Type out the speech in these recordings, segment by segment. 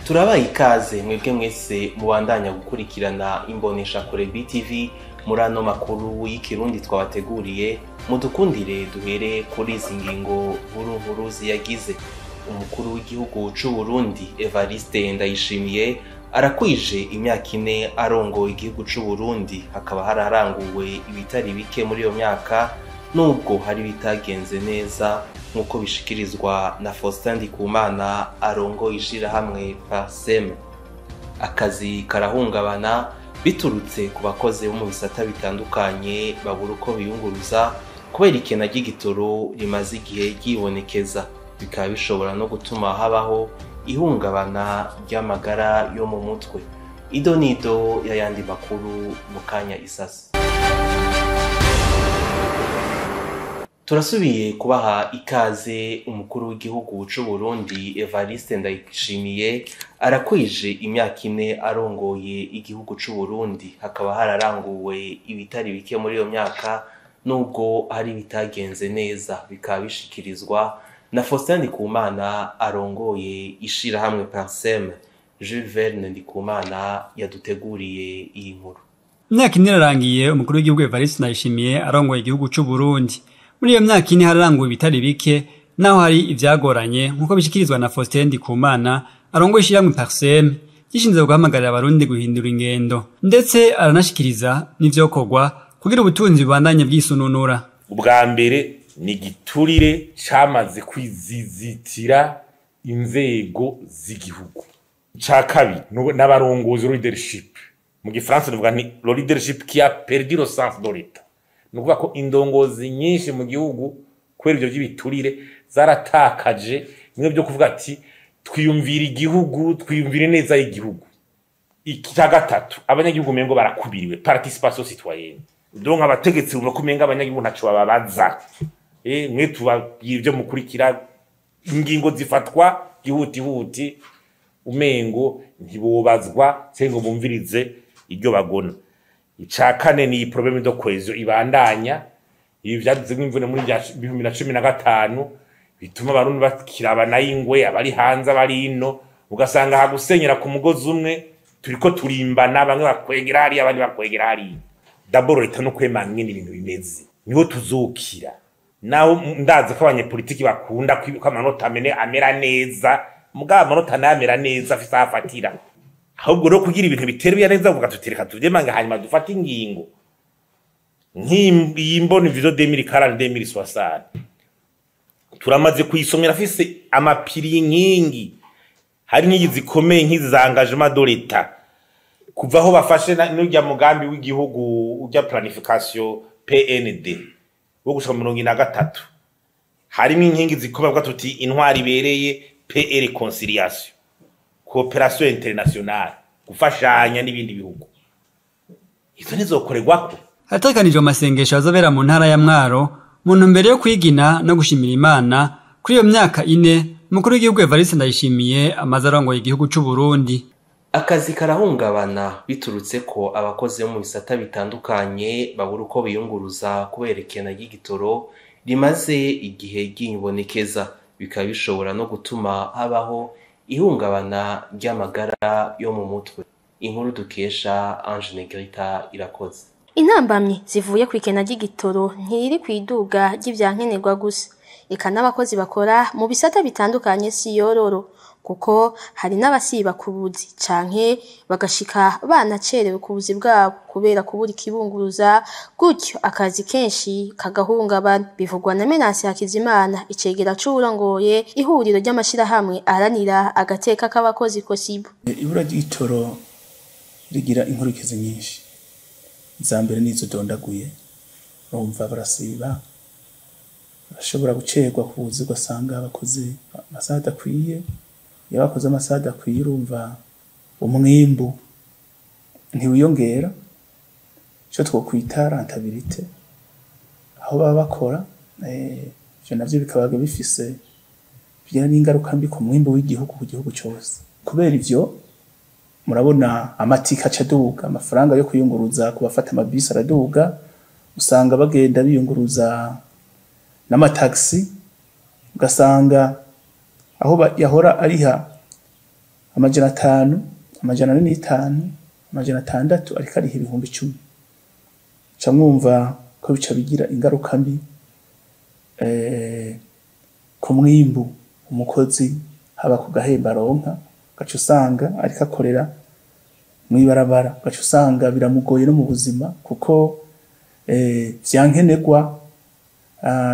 Turabaye ikaze mwebwe mwese mubandanya gukurikirana imboneshakure BTV muri ano makuru y'ikirundi twabateguriye. Mudukundire duhere kuri izi ngingo nkuru nkuru ziyagize. Umukuru w'igihugu c'u Burundi Evariste Ndayishimiye arakwije imyaka 4 arongoye igihugu c'u Burundi, hakaba hararanguwe ibitari bike muri iyo myaka nubwo hari bitagenze neza, nkuko bishikirizwa na Faustin Ndikumana arongoye ishirahamwe PARCEM. Akazi karahungabana biturutse ku bakozi bo mu bisata bitandukanye babura uko biyunguruza kubera ikena ry'igitoro rimaze igihe ryibonekeza, bikaba bishobora no gutuma habaho ihungabana ry'amagara yo mu mutwe. Ido nido y'ayandi makuru mu kanya isasi. Turasubiye kubaha ikaze. Umukuru w'igihugu c'u Burundi Evariste Ndayishimiye arakwije imyaka 4 arongoye igihugu c'u Burundi, hakaba hararanguwe ibitari bike muri iyo myaka nubwo hari bitagenze neza, bikaba bishikirizwa na Faustin Ndikumana arongoye ishirahamwe PARCEM. Jules Verne Ndikumana yaduteguriye iyi nkuru. Imyaka 4 irarangiye umukuru w'igihugu Evariste Ndayishimiye arongoye igihugu c'u Burundi. Muri iyo myaka 4 hararanguwe ibitari bike naho hari ivyagoranye, nkuko bishikirizwa na Faustin Ndikumana arongoye ishirahamwe PARCEM gishinzwe guhamagarira abarundi guhindura ingendo, ndetse aranashikiriza n'ivyokorwa kugira ubutunzi bubandanye bwisununura. Ubwa mbere ni giturire camaze kwizizitira inzego z'igihugu. Ca kabiri n'abarongozi leadership, mu gifaransa tuvuga ni le leadership qui a perdu le sens de l'état. Nukuvuga ko indongozi nyinshi mu gihugu kubera ivyo by'ibiturire zaratakaje bimwe byo kuvuga ati twiyumvira igihugu, twiyumvira neza y'igihugu. Icya gatatu, abanyagihugu mengo barakubiriwe, participation citoyenne. Donc abategetsi bumva ko menga abanyagihugu ntaco bababaza. Mwe tubabwira ivyo mukurikira, ingingo zifatwa gihutihuti, umengo ntibobazwa cyangwa bumvirize iryo bagona. Ica kane ni problème de cohésion ibandanya. Ibi vyaduze nk'imvune muri 2015 bituma abarundi bakirabana y'ingwe, abari hanze abari ino, ugasanga hagusenyera ku mugozi umwe turiko turimbana, bamwe bakwegera hariya abandi bakwegera hariya. D'abord leta no kwemanga ingene ibintu bimeze niho tuzokira. Naho ndazi ko abanyepolitiki bakunda ko amanota amera neza, mugabo amanota ntamera neza afise aho afatira. Ahubwo rero kugira ibintu biteruye neza uvuga tuti reka tuvyemanga hanyuma dufate ingingo. Nk'iyi mbona vision 2040 2060 turamaze kuyisomera, afise amapiri inkingi, hari inkingi zikomeye nk'izi za engagement de l'État. Kuva aho bafashe n'urya mugambi w'igihugu urya planification PND wo gushika 43, harimo inkingi zikomeye bavuga tuti intwari ibereye PR conciliation, coopération internationale, gufashanya n'ibindi bihugu. Izo nizokorerwako. Hategekanijwe amasengesho azobera mu ntara ya Mwaro mu ntumbero yo kwigina no gushimira Imana kuri iyo myaka 4 umukuru w'igihugu Evariste Ndayishimiye amaze arongoye igihugu c'u Burundi. Akazi karahungabana biturutse ko abakozi bo mu bisata bitandukanye babura uko biyunguruza kubera ikena ry'igitoro rimaze igihe ryibonekeza, bikaba bishobora no gutuma habaho ihungabana ry'amagara yo mu mutwe. Inkuru dukesha Ange Negrita irakoze. Intambamyi zivuye ku ikena ry'igitoro ntiri kwiduga ry'ivyankenerwa gusa, eka n'abakozi bakora mu bisata bitandukanye si yororo, kuko hari n'abasiba ku buzi canke bagashika banacerewe ku buzi bwabo kubera kubura ikibunguruza, gutyo akazi kenshi kagahungabana. Bivugwa na Menasi Hakizimana, icegera c'uwurongoye ihuriro ry'amashirahamwe aharanira agateka k'abakozi KOSIBU. Ibura ry'igitoro rigira inkurikizi nyinshi. Iza mbere nizo dondaguye, urumva barasiba, bashobora gucerwa ku buzi, ugasanga abakozi amasaha adakwiye. Iyo bakoze amasaha adakwiye urumva umwimbu ntiwiyongera, ico twokwita rentabilité aho baba bakora. Ivyo navyo bikaba bifise bigira n'ingaruka mbi ku mwimbu w'igihugu, ku gihugu cose. Kubera ivyo murabona amatika aca aduga, amafaranga yo kwiyunguruza ku bafata amabisi araduga, usanga bagenda biyunguruza n'amataxi, ugasanga aho yahora ariha 500, 405, 600 ariko ariha 10,000. Ca mwumva ko bica bigira ingaruka mbi ku mwimbu umukozi, haba ku gahemba aronka, ugaca usanga ariko akorera mw'ibarabara, ugaca usanga biramugoye no mu buzima, kuko vyankenerwa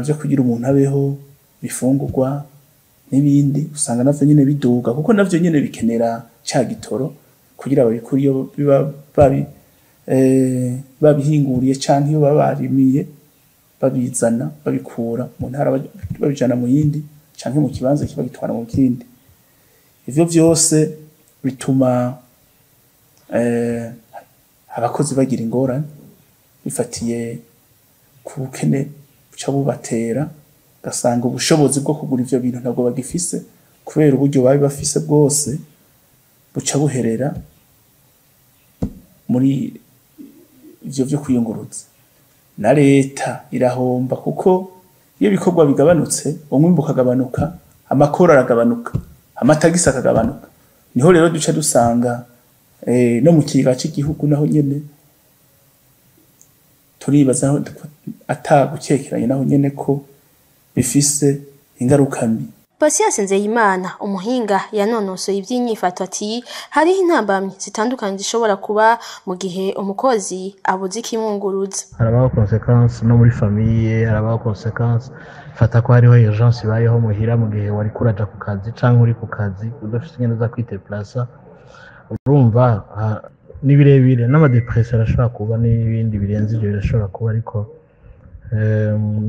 vyo kugira umuntu abeho, bifungurwa n'ibindi, usanga navyo nyene biduga, kuko navyo nyene bikenera ca gitoro kugira babikure iyo biba babihinguriye canke iyo baba barimiye, babizana babikura mu ntara babijana mu yindi canke mu kibanza kiba gitwara mu kindi. Ivyo vyose bituma abakozi bagira ingorane bifatiye ku bukene buca bubatera, ugasanga ubushobozi bwo kugura ivyo bintu ntabwo bagifise, kubera uburyo bari bafise bwose buca buherera muri ivyo vyo kwiyunguruza. Na leta irahomba, kuko iyo ibikorwa bigabanutse umwimbu ukagabanuka, amakoro aragabanuka, amatagisi akagabanuka. Niho rero duca dusanga no mu kigega c'igihugu naho nyene turibaza ata gukekeranya naho nyene ko bifise ingaruka mbi. Patience Nzeyimana, umuhinga yanonosoye ivy'inyifato, ati hariho intambamyi zitandukanye zishobora kuba mu gihe umukozi abuze ikimwunguruza. Harabaho conséquences no muri famille, harabaho conséquences. Fata ko hariho urgence ibayeho muhira mu gihe wariko uraja ku kazi canke uri ku kazi udafise ingene uza kwideplasa, urumva ni birebire, n'ama dépressions arashobora kuba, n'ibindi birenze ivyo birashobora kuba, ariko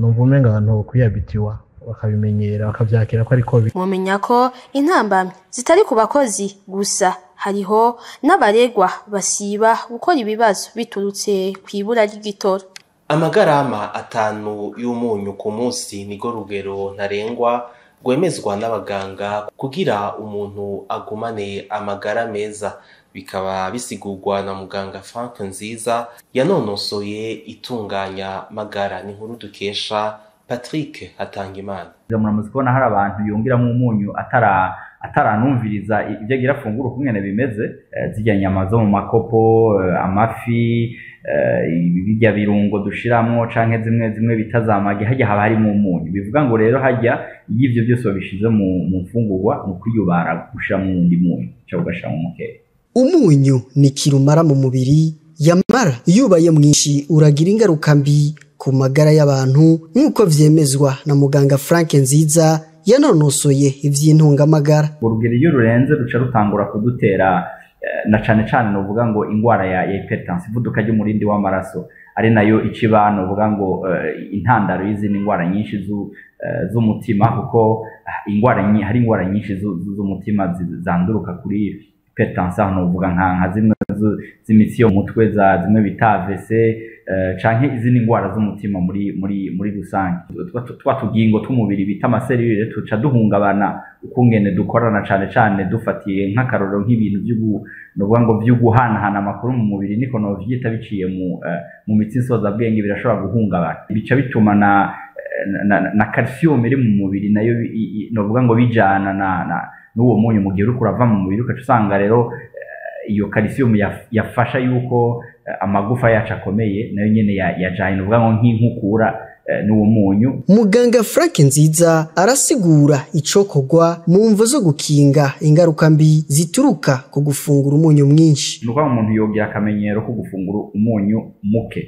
numva umenga abantu bokwiyabitiwa bakabimenyera, bakavyakira ko ariko biri. Mwomenya ko intambamyi zitari ku bakozi gusa, hariho n'abaregwa basiba gukora ibibazo biturutse kw'ibura ry'igitoro. Amagarama 5 y'umunyu ku munsi nigo rugero ntarengwa rwemezwa n'abaganga kugira umuntu agumane amagara meza, bikaba bisigurwa na muganga Frank Nziza yanonosoye itunganya magara. Ni inkuru dukesha Patrick Hatangimana. Muramaze kubona hari abantu yongeramo umunyu ataranumviriza ibyo agira afungura ukungene bimeze, zirya nyama zo mu makopo, amafi, birya birungo dushiramwo canke zimwe zimwe bita za magi, harya haba harimo umunyu. Bivuga ngo rero harya iyo ivyo byose babishize mu mfungurwa, mu kwiyubara gushiramo uwundi munyu canke ugashiramo mukeya. Umunyu ni kirumara mu mubiri, yamara iyo ubaye mwinshi uragira ingaruka mbi ku magara y'abantu, nk'uko vyemezwa na muganga Frank Nziza yanonosoye ivy'intungamagara. Urugero iyo rurenze ruca rutangura kudutera na cane cane novuga ngo ingwara ya hypertension, ivuduka ry'umurindi w'amaraso, ari nayo iciba novuga ngo intandaro y'izindi ngwara nyinshi z'umutima, kuko ingwara hari ingwara nyinshi z'umutima zanduruka kuri hypertension, novuga nka zimwe z'imitsi yo mu mutwe, za zimwe bita AVC, canke izindi ngwara z'umutima muri rusange. Twa tugingo tw'umubiri bita amaserire tuca duhungabana ukungene dukorana, cane cane dufatiye nk'akarorero nk'ibintu novuga ngo vy'uguhanahana amakuru mu mubiri, niko novyita, biciye mu mitsi nsozabwenge birashobora guhungabana, bica bituma na calcium iri mu mubiri nayo novuga ngo bijana na n'uwo munyu mu gihe uriko urava mu mubiri, ugaca usanga rero iyo calcium yafasha yuko amagufa yacu akomeye nayo nyene yajanye novuga ngo nk'inkukura n'uwo munyu. Muganga Frank Nziza arasigura icokorwa mu mvo zo gukinga ingaruka mbi zituruka ku gufungura umunyu mwinshi. Nuko umuntu yogira akamenyero ko gufungura umunyu muke.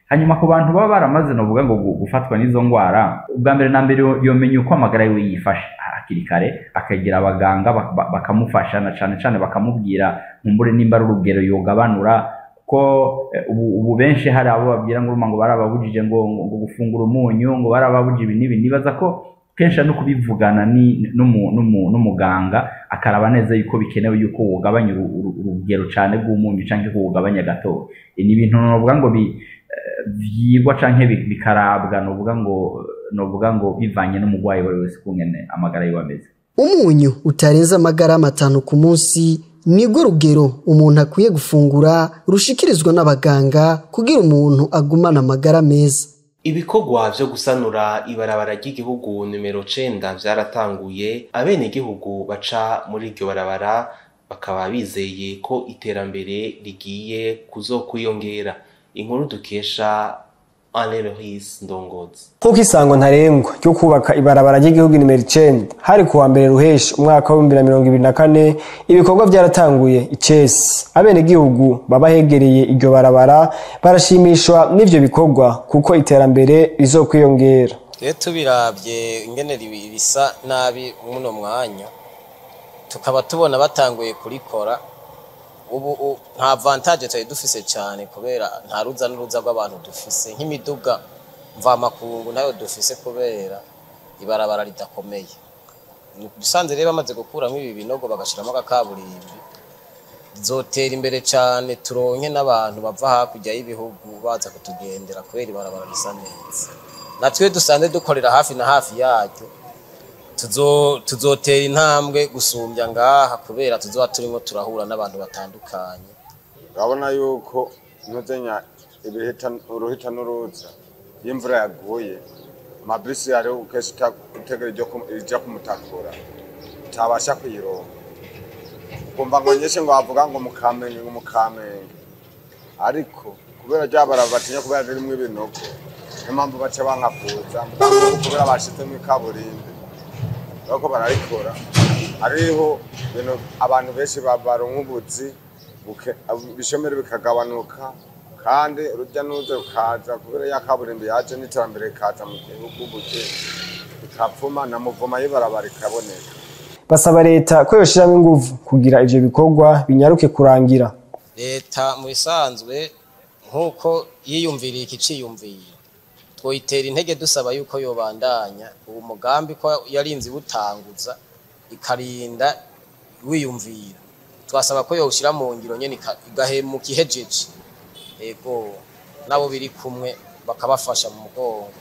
Hanyuma ku bantu baba baramaze novuga ngo gufatwa n'izo ngwara, ubwa mbere na mbere yomenya uko amagara yiwe yifashe hakiri kare, akagira abaganga bakamufasha, na cane cane bakamubwira nkumbure nimba ari urugero yogabanura, ko ubu benshi hari abo babwira ngo urumva ngo barababujije ngo gufungura umunyu, ngo barababujije ibi n'ibi. Nibaza ko kenshi no kubivugana n'umuganga akaraba neza yuko bikenewe yuko wogabanya urugero cane rw'umunyu canke ko wogabanya gato. Ni ibintu novuga ngo vyigwa canke bikarabwa, novuga ngo bivanye n'umugwayi wari wese kungene amagara yiwe ameze. Umunyu utarenza amagarama 5 ku munsi nirwo rugero umuntu akwiye gufungura rushikirizwa n'abaganga kugira umuntu agumane amagara meza. Ibikorwa vyo gusanura ibarabara ry'igihugu nimero 9 vyaratanguye, abenegihugu baca muri iryo barabara Bakaba bizeye ko iterambere rigiye kuzokwiyongera. Inkuru dukesha Alain Ndongozi. Kuko isango ntarengwa ryo kubaka ibarabara ry'igihugu nimero 9 hari kuwa mbere ruheshi umwaka wa 2024, ibikorwa byaratanguye icesi. Abenegihugu baba hegereye iryo barabara barashimishwa n'ivyo bikorwa kuko iterambere rizokwiyongera. Iyo tubiravye ingene risa nabi muno mwanya, tukaba tubona batanguye kurikora ubu, nta avantage twari dufise cyane kubera nta ruza n'uruza rw'abantu dufise, nk'imiduga mvamakungu ntayo dufise kubera ibarabara ridakomeye. Dusanze rero bamaze gukuramo ibi binogo bagashiramo agakaburimbi, zotera imbere cyane, turonke n'abantu bava hakurya y'ibihugu baza kutugendera kubera ibarabara risa neza. Natwe dusanze dukorera hafi na hafi yaryo, tuzotera intambwe gusumbya ngaha kubera tuzoba turimo turahura n'abantu batandukanye. Urabona yuko ntuzenya uruhita n'uruza, iyo imvura yaguye amabisi hariho kenshi utegera ijya kumutakura utabasha kuyironka, ukumva ngo nyinshi ngo bavuga ngo Mukamenge, ngo Mukamenge, ariko kubera rya barabara batinya kubera ririmo ibinogo, niyo mpamvu baca banka kuza. Kubera bashizemo ikaburimbi bariko bararikora, hariho ibintu abantu benshi baronka ubuzi, ibishomeri bikagabanuka, kandi urujya n'uruza rukaza kubera ya kaburimbi yaje, n'iterambere rikaza mu gihugu, buke bikapfuma na muvoma y'ibarabara ikaboneka. Basaba leta ko yoshiramo inguvu kugira ivyo bikorwa binyaruke kurangira. Leta mu bisanzwe nk'uko yiyumviriye iki ciyumviye, twoyitera intege dusaba yuko yobandanya uwo mugambi ko yarinze iwutanguza ikarinda wiyumvira. Twasaba ko yowushyira mu ngiro nyene, igahemuka ihejeje, ego nabo biri kumwe bakabafasha mu mugongo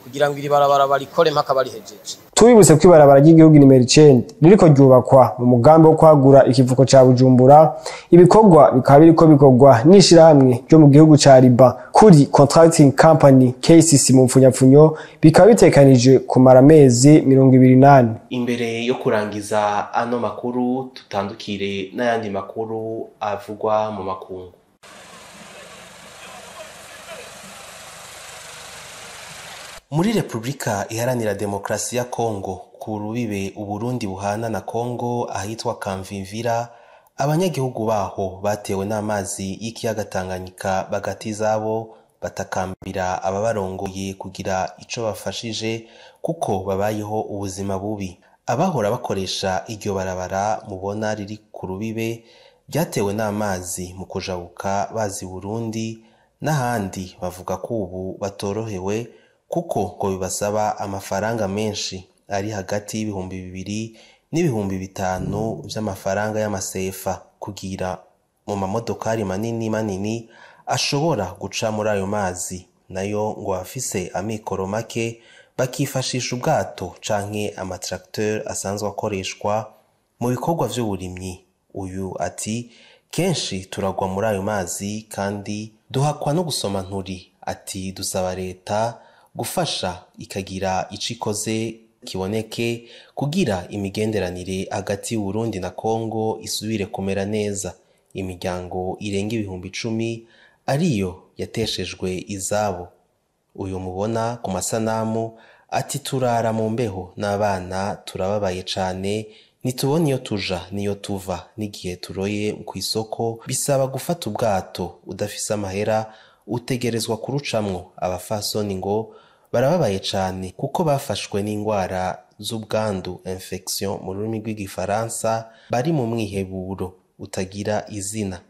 kugira ngo iri barabara barikore mpaka barihejeje. Tubibutse ko ibarabara ry'igihugu nimero 9 ririko ryubakwa mu mugambi wo kwagura ikivuko ca Bujumbura. Ibikorwa bikaba biriko bikorwa n'ishirahamwe ryo mu gihugu ca Liban kuri Contracting Company KCC mu mfunyapfunyo, bikaba bitekanije kumara amezi 28. Imbere yo kurangiza ano makuru, tutandukire n'ayandi makuru avugwa mu makungu. Muri Repubulika Iharanira Demokarasi ya Kongo, ku rubibe Uburundi buhana na Kongo ahitwa Kamvimvira, abanyagihugu baho batewe n'amazi y'ikiyaga Tanganyika bagati zabo, batakambira ababarongoye kugira ico bafashije kuko babayeho ubuzima bubi. Abahora bakoresha iryo barabara mubona riri ku rubibe byatewe n'amazi mu kujabuka bazi Burundi n'ahandi, bavuga ko ubu batorohewe kuko ngo bibasaba amafaranga menshi ari hagati y'2000 n'5000 vy'amafaranga y'amasefa kugira mu mamodokari manini manini ashobora guca muri ayo mazi, nayo ngo afise amikoro make bakifashisha ubwato canke amatracteur asanzwe akoreshwa mu bikorwa vy'uburimyi. Uyu ati: "Kenshi turagwa muri ayo mazi kandi duhakwa no gusoma nturi." Ati: "Dusaba leta gufasha ikagira ico ikoze kiboneke kugira imigenderanire hagati y'Uburundi na Kongo isubire kumera neza." Imiryango irenga 10,000 ariyo yateshejwe izabo. Uyu mubona ku masanamu ati: "Turara mu mbeho n'abana, turababaye cane, ntitubona iyo tuja niyo tuva, n'igihe turoye kw'isoko bisaba gufata ubwato, udafise amahera utegerezwa kurucamwo." Abafasoni ngo barababaye cane kuko bafashwe n'ingwara z'ubwandu, infection mu rurimi rw'igifaransa, bari mu mwiheburo utagira izina.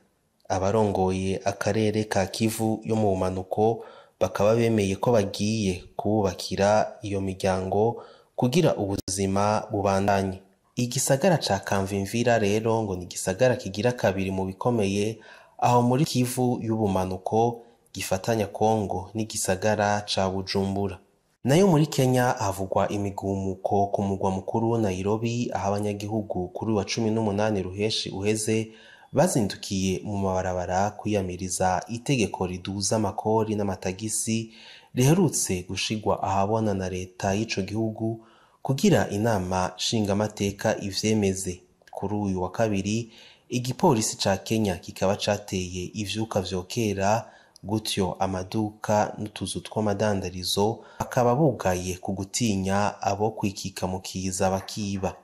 Abarongoye akarere ka Kivu yo mu bumanuko bakaba bemeye ko bagiye kububakira iyo miryango kugira ubuzima bubandanye. Igisagara ca Kamvimvira rero ngo ni igisagara kigira kabiri mu bikomeye aho muri Kivu y'ubumanuko, gifatanya Kongo n'igisagara ca Bujumbura. Nayo muri Kenya havugwa imigumuko ku mugwa mukuru Nairobi, aho abanyagihugu kuri wa 18 ruheshi uheze bazindukiye mu mabarabara kwiyamiriza itegeko riduza amakori n'amatagisi riherutse gushigwa ahabona na leta y'ico gihugu kugira inama nshingamateka ivyemeze. Kuri uyu wa kabiri Igipolisi ca Kenya kikaba cateye ivyuka vyokera, gutyo amaduka n'utuzu tw'amadandarizo akaba bugaye ku gutinya abo kwikika mu kiza bakiba.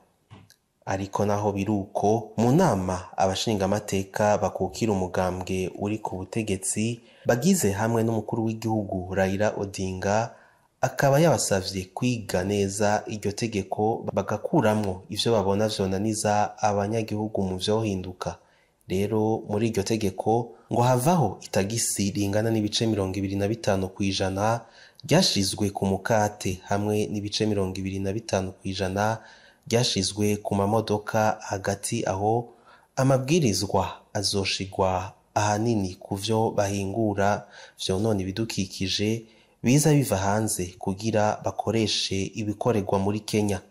Ariko naho biruko, mu nama abashingamateka bakukira umugambwe uri ku butegetsi bagize hamwe n'umukuru w'igihugu Raila Odinga, akaba yabasavye kwiga neza iryo tegeko bagakuramwo ivyo babona vyonaniza abanyagihugu mu vyohinduka. Rero muri iryo tegeko ngo havaho itagisi ringana n'ibice 25% ryashizwe ku mukate hamwe n'ibice 25% ryashizwe ku mamodoka. Hagati aho amabwirizwa azoshigwa ahanini ku vyo bahingura vyonona ibidukikije biza biva hanze kugira bakoreshe ibikorerwa muri Kenya.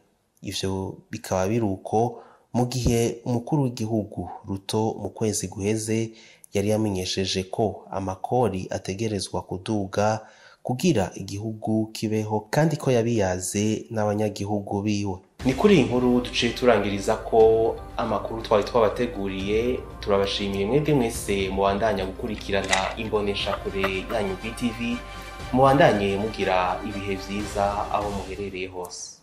Ivyo bikaba biruko mu gihe umukuru w'igihugu Ruto mu kwezi guheze yari yamenyesheje ko amakori ategerezwa kuduga kugira igihugu kibeho, kandi ko yabiyaze n'abanyagihugu biwe. Ni kuri iyi nkuru duciye turangiriza ko amakuru twari twabateguriye. Turabashimiye mwebwe mwese mubandanya gukurikirana imboneshakure yanyu BTV. Mubandanye mugira ibihe vyiza aho muherereye hose.